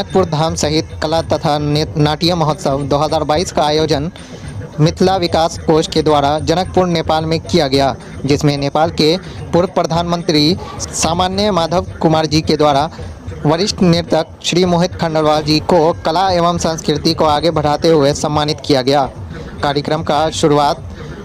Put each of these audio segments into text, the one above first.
जनकपुर धाम सहित कला तथा नाट्य महोत्सव 2022 का आयोजन मिथिला विकास कोष के द्वारा जनकपुर नेपाल में किया गया, जिसमें नेपाल के पूर्व प्रधानमंत्री सामान्य माधव कुमार जी के द्वारा वरिष्ठ नर्तक श्री मोहित खंडलवाल जी को कला एवं संस्कृति को आगे बढ़ाते हुए सम्मानित किया गया। कार्यक्रम का शुरुआत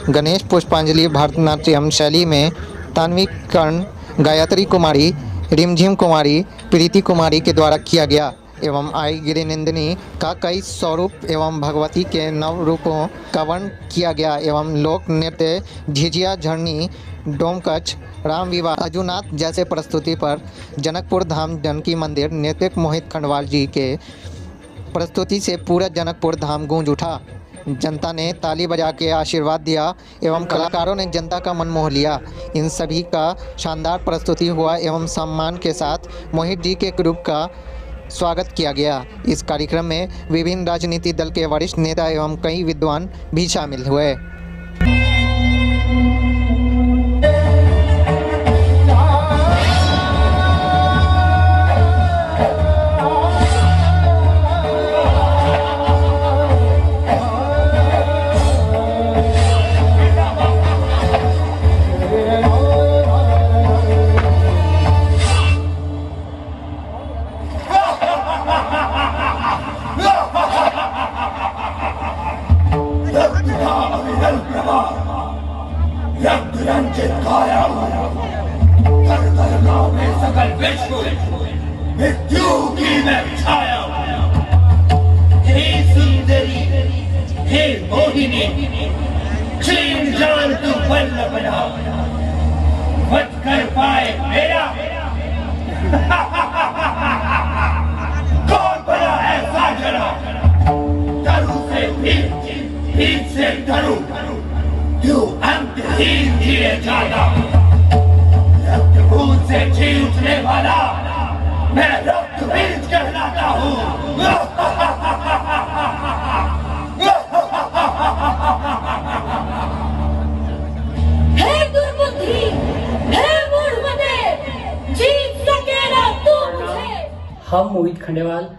गणेश पुष्पांजलि भरतनाट्यम शैली में तान्वी कर्ण, गायत्री कुमारी, रिमझिम कुमारी, प्रीति कुमारी के द्वारा किया गया एवं आई गिरिनंदिनी का कई स्वरूप एवं भगवती के नव रूपों का वर्णन किया गया एवं लोक नृत्य झिझिया झरनी, डोमकच, राम विवाह, अजुनाथ जैसे प्रस्तुति पर जनकपुर धाम जानकी मंदिर नृत्यक मोहित खंडवाल जी के प्रस्तुति से पूरा जनकपुर धाम गूंज उठा। जनता ने ताली बजा के आशीर्वाद दिया एवं कलाकारों ने जनता का मन मोह लिया। इन सभी का शानदार प्रस्तुति हुआ एवं सम्मान के साथ मोहित जी के ग्रुप का स्वागत किया गया। इस कार्यक्रम में विभिन्न राजनीतिक दल के वरिष्ठ नेता एवं कई विद्वान भी शामिल हुए। हे सुंदरी, हे मोहिनी, छीन जान तू बल्लभना, मत कर पाए मेरा। कौन बना ऐसा जना, डरू से भीत, भीत से डरू, तू अंतहीन जिए जाना, रक्त बूंद से जी उठने वाला, मैं रक्त बीज कहलाता हूँ। हे दुर्बुद्धि, हे मूढ़मते, जीत सके ना तू मुझे। हम मोहित खंडेवाल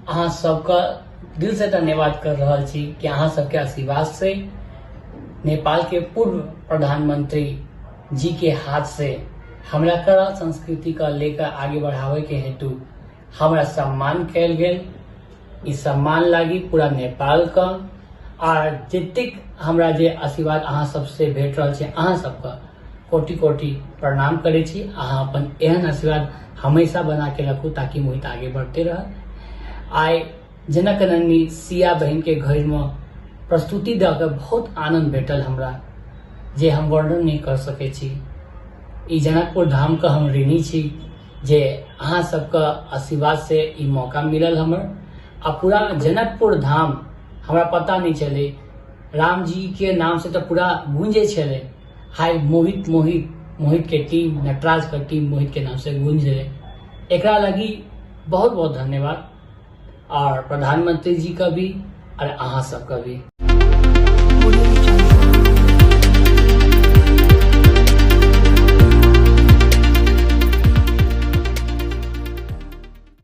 अहाँ सबके दिल से धन्यवाद कर रहल छी कि अहाँ सबके आशीर्वाद से नेपाल के पूर्व प्रधानमंत्री जी के हाथ से हमरा कला संस्कृति का लेकर आगे बढ़ावे के हेतु हमरा सम्मान कयल गेल। ई सम्मान लागी पूरा नेपाल का आर जतेक हमरा जे आशीर्वाद अहाँ सबसे भेट रहल छै, अहाँ सबके कोटि कोटि प्रणाम करै छी। अहाँ अपन एहन आशीर्वाद हमेशा बना के रखू ताकि मोहित आगे बढ़ते रह। आइ जनक नंदिनी सिया बहन के घर में प्रस्तुति दऽ के बहुत आनंद भेटल हमरा, जे हम वर्णन नहीं कर सकै छी। ई जनकपुर धाम के हम ऋणी छी जे अहाँ सबके आशीर्वाद से ई मौका मिलल हमर। आ पूरा जनकपुर धाम हमरा पता नहीं चले, राम जी के नाम से तो पूरा गूंजे छले। हाय मोहित मोहित मोहित के टीम, नटराज के टीम मोहित के नाम से गूंज रहे। एकरा लगी बहुत बहुत धन्यवाद और प्रधानमंत्री जी का भी और अहाँ सबका भी।